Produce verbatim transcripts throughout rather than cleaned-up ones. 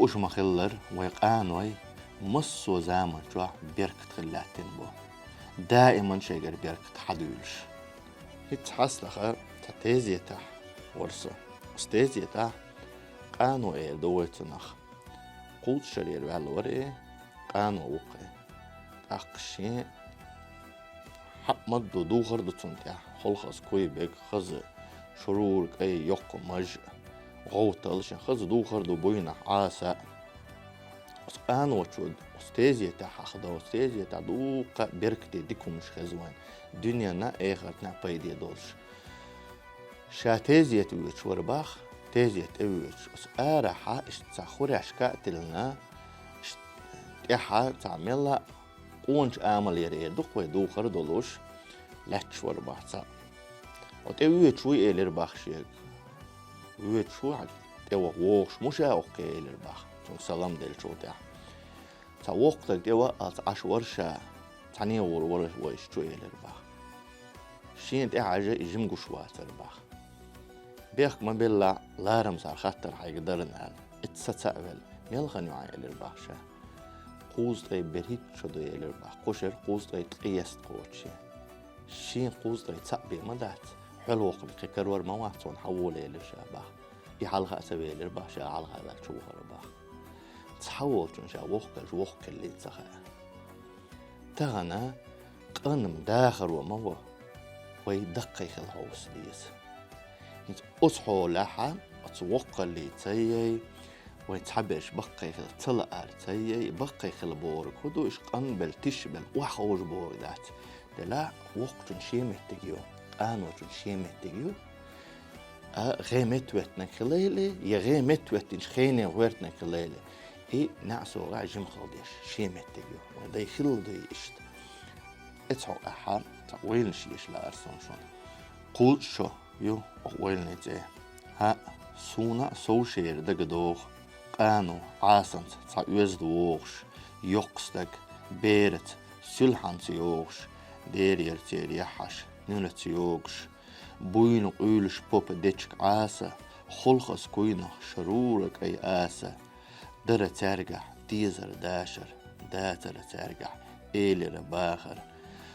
Уж ма-хиллара, вай къаной массо а заман чохь беркат хила лаьттина бу. Даиман шайгара беркат хьадуьйлуш. ХӀинца хьастаха цхьа тезетахь вара со. Оцу тезетахь къано эр ду вай цунах. Кхузткъа шарера ваьлла вара и, къано ву-кх и. ТӀаккха шен хьаъ ма-дду, духар ду цунна тӀехь, холхаза куй бег, хаза шурура кӀай йоккха маж а, гӀовтал шен хаза духар ду буйнахь Ӏаса а. Оцу къаночо оцу тезетехь хьахадо, оцу тезетехь дуккха а беркате дика хӀуманаш хеза вайн, дуьненна а, эхартна а пайде долуш. Ша тезета воьдуш вара бах, тезета тӀе воьдуш. Оцу арахьа иштта цхьа хурашка а тиллина, иштта тӀаьхьа цхьа мелла а къоначу амалера эр ду-кх вай, духар а долуш, лаьтташ вара бах цхьаъ. Хьо тӀе воьдуш вуй, элира бах шега. Воьдуш ву хьо, тӀе ваха вогӀуш ма ву ша хӀокху, элира бах, цунна салам деллачул тӀаьхьа. Цхьа воккха стаг тӀе ваалц Ӏаш вара ша, цхьаьна гӀур вара вайша чу, элира бах. Шена тӀе хьажа и жима гуш вацара бах. Бехк ма-беллахь, ларамаза хаттар хьайга дара, нана. Итт са цхьаъ велла, мел хан ю хьан, элира бах ша. Кхузткъе берхӀитта шо ду, элира бах. Кху шеран кхузткъе ткъе еста кхочуш. Шен кхузткъе цхьаъ бен ма дац, хьол воккхале кхин карор ма вац хьуна, хьавола, элира ша бах. И хьалха а ца велира бах ша, хьалха ваьлла чу вахара бах. Цхьа волчунна ша воккхалш воккха хиллий ца хаьа. Тахана къанна дахаро ма во, вай даккхий хила хьовса деза. ХӀинца оцу хьолехьа, оцу воккхаллица яй, вай цхьаберш баккхий хила ца лаар ца яй, баккхий хила бохург хӀун ду, уьш къанбелла, тишбелла, охьаховша бохург дац. Делахь воккхачун шен меттиг ю, къаночун шен меттиг ю. А гӀе меттахӀоьттинарг хилийла, я гӀе меттахӀоьттинчу хене гӀоьртинарг хилийла, и неӀсогӀа жима хила дезаш шен меттиг ю. Вайн дай хилла дуй иштта. Эцу хьокъехьа цхьа ойланаш еш лаара суна шуна. Кхузткъа шо ю оха ойланийн цӀе. ХӀаъ, суна а совшера дагадогӀу, къано Ӏасанца цхьа оьзда вогӀуш, йоккха стаг, бераца, суьлхьанца йогӀуш, дерера церан яххьаш нуьраца йогуш, буйна къуьйлуш попа дечиг Ӏаса, холхаза куйнах шарура кӀай аса, дара цаьргахь дезар дашар, дацара цаьргахь элира бахар.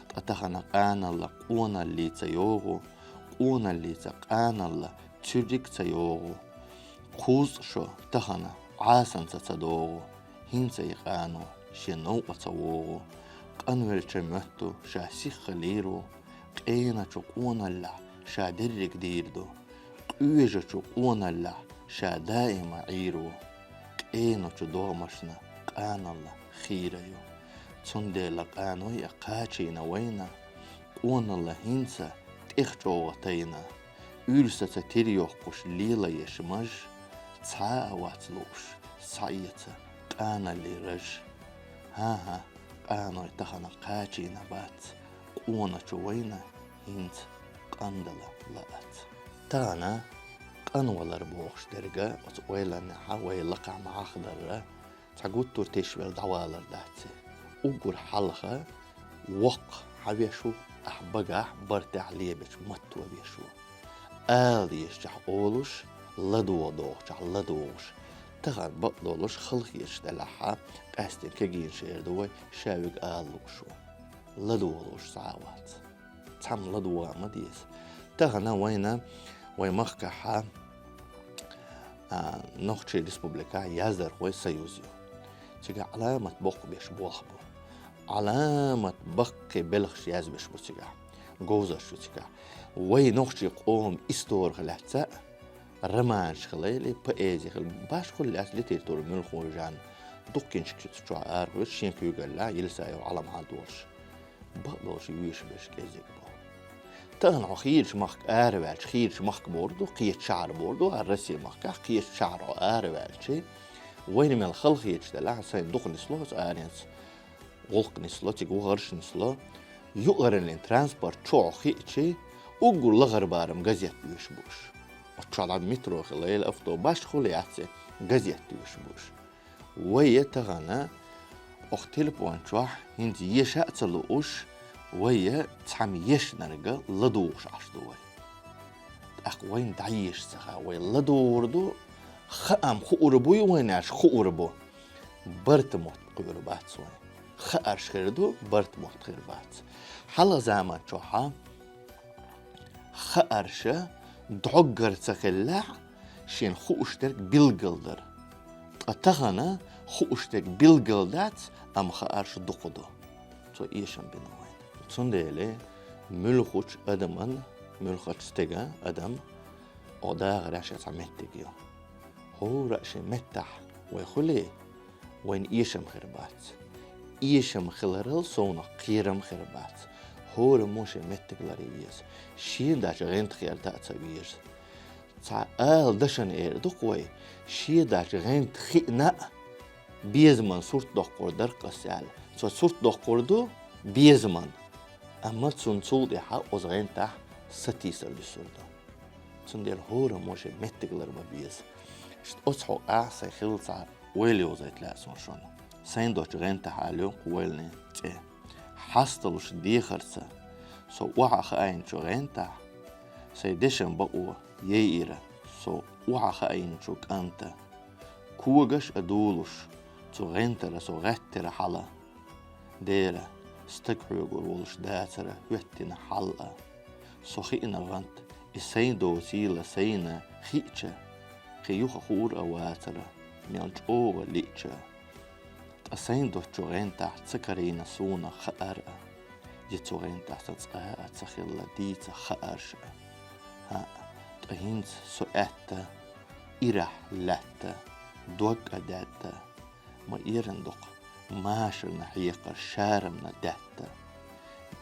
Ткъа тахана къаналла къоналлица йогӀу, къоналлица къаналла цуьрриг ца йогӀу. Кхузткъа шо тахана Ӏасанца ца догӀу, хӀинца и къано шен новкъа ца вогӀу. Къанвеллачун моьтту ша сихха лийр ву, къеначу къоналлехь ша дерриг дийр ду. Къоьжачу къоналлехь ша даима Ӏийр ву. Къеначу догӀмашна къаналла хийра ю. Цундела къаной а кхачийна вайна, къоналла хӀинца тӀех чӀогӀа тайна. Уьйр саца тир йоккхуш лелаеш маж, цхьа а вац лууш, схьаэца къаналлин раж. ХӀан-хӀа, къаной тахана кхачийна бац, къоначу вайна хӀинца къандала лаац. Тахана къанвалар бохуш дерг оцу ойланехьа вай лакхахь ма-хаххадарра, цхьа гуттар а тешвелла дӀавалар дац и. Уггар хьалха воккха хьан веш ву, ахь багахь, бартехь лебечу матто веш ву. Ала дезачохь олуш, ладогӀа догӀучохь ладугӀуш. Тахана бакъдолуш халахеташ делахьа, къаьсттина кегийнаш эр ду вай, ша вига ала лууш ву. ЛадогӀа лууш цхьа а вац. Цхьамма ладогӀа ма деза. Тахана вайна, вай махкахьа, а, Нохчийн Республикахь яздархойн союз ю. Цигахь Ӏаламат боккха беш болх бу. Ӏаламат баккхий белхаш язбеш бу цигахь. Говзарш ю цигахь. Вай нохчийн къоман историх лаьцна а, романаш хилийла, поэзи хила, башхалла лаьцна литература муьлхха жанр, дуккхинчу кицу чохь арахоьцуш шен куьйгаллехь Елисаев Ӏалам хьан долуш. Бакъдолуш вешан берш кӀезиг бу. Тахана хьо хийрачу махка араваьлча, хийрачу махка бохург ду, кхечу шахьар бохург ду, хӀара Россин махкахь кхечу шахьар хьо араваьлча, вайна мел халахеташ делахь, сайн дукха нисло оцу аренца, гӀуллакх нисло, цига вахарш нисло, юкъараллин транспорт чу хьо хиъча, уггар лахара барам газет доьшуш бу уьш. Оцу чохь дӀа метро хилийла, автобус, башхалла яц и, газет доьшуш бу уьш. Вай тахана оха телефон чохь хӀинца еша а ца лууш, вай цхьамма ешнарг ладугӀуш Ӏаш ду вай. ТӀаккха вайна дӀаеша ца хаьа, вай ладугӀур ду, Хаам хуур буй вайна аьлча, хуур бу. Барта мотт кхуьур бац вайн. Хаарш хир ду, барта мотт хир бац. Хьалха заман чохьа хаарша доггара ца хиллехь, шен хууш дерг билггал дара. Ткъа тахана хууш дерг билггал дац, амма хаарш дукха ду. Цо эшам бина вайн. Цундела муьлххачу адаман, муьлххачу стеган адам, о дахарехь шен цхьа меттиг ю. ХӀора а шен меттахь вай хуьлий, вайна эшам хир бац. Эшам хиларал совнах кхерам хир бац. ХӀора мо шен меттиг ларъян веза. Шен даьча гӀентах ярта а ца веза. Цхьа ала дашана эр ду-кх вай, шен даьча гӀентах хиъна а, безаман сурт доккхур дара-кх ас аьлла. Цо сурт доккхур ду безаман. Амма цунна цул тӀаьхьа оцу гӀентахь сатийсар дуьсур ду. Цундела хӀора мо шен меттиг лар ма беза. Шт оцу хьокъехь сайн хилла цхьа ойла йовзийта лаьа суна шуна. Сайн доцчу гӀентахь ала ю кху ойланийн цӀе. Хьасталуш дехарца со охьа хаийначу гӀентахь, сайн дешан бакъо яйира со охьа хаийначу кӀанта. Когаш а дулуш, цу гӀентара со гӀеттира хьала. Дера, стаг хьоьгур волуш дацара хӀоьттина хьал а. Со хиъна гӀант, и сайн доцийла сайна хиъча, кхин юха хуур а вацара, мел чӀогӀа лиъча. Ткъа сайн доцчу гӀентахь ца карийна суна хаар а, я цу гӀентахь сан цкъа а ца хилла дийца хаарш а. ХӀаъ, ткъа хӀинца со аьтта, ирахь лаьтта, дог а даьтта, ма эрна дукха, машарна хьекхар шарамна даьтта.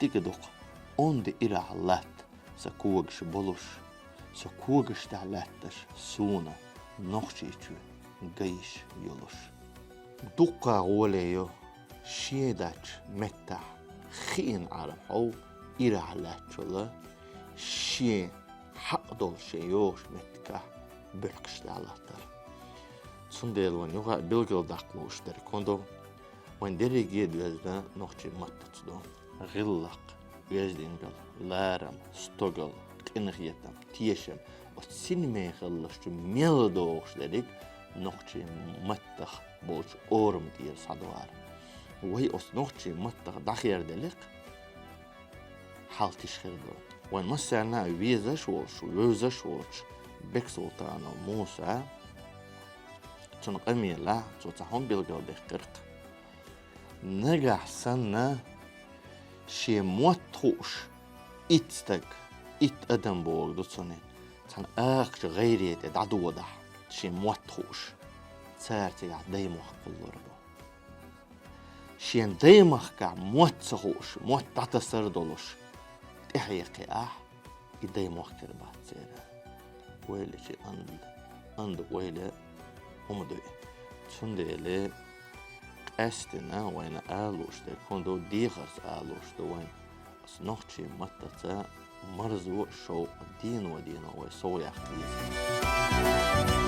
Дика дукха, онда ирахь латта, сан когаш болуш, сан когаш тӀехь лаьтташ суна Нохчийчу гайиш йолуш. Дуккха гӀоле йо, шен даьча меттахь хиъна Ӏарбхьов ирахь лаьттачул а, шен хьакъ долуш шен йогӀучу меттигахь буьхкаш тӀехь латтар. Цундела вайн юха а билгалдаккха лууш дерг хӀун ду? Вайн дерриге а доьзна нохчийн маттаца ду. ГӀиллакх, оьздангалла, ларам, стогалла, къинхетам, тешам, оцу синмехаллашчу мел догӀуш дерриг нохчийн маттах болчу орам тӀера схьадогӀар. Вай оцу нохчийн маттах дӀахерделира-кх, хьал тиша хир ду. Вайн массарна а везаш а волуш, вевзаш а волчу Бексултанов Муса, цуьнан къамелехь цо цхьа хӀума билгалдаьккхира-кх. Нагахь санна шен мотт хууш, итт стаг, итт адам бохург ду цунна, цхьана акхачу гӀайре тӀе дӀадодахь, шен мотт хууш, цара цигахь даймохк кхуллур бу. Шен даймахкахь мотт ца хууш, мотт дӀатасар долуш, тӀаьхье кхиахь, и даймохк хир бац церан. Ойла чу анда, анда ойла хӀума дуй. Цундела къаьстина вайна ала лууш дерг хӀун ду, дехарца ала лууш ду вайн. Ас нохчийн маттаца марзо а, шовкъ а дийно-дийно вай совгӀат деза.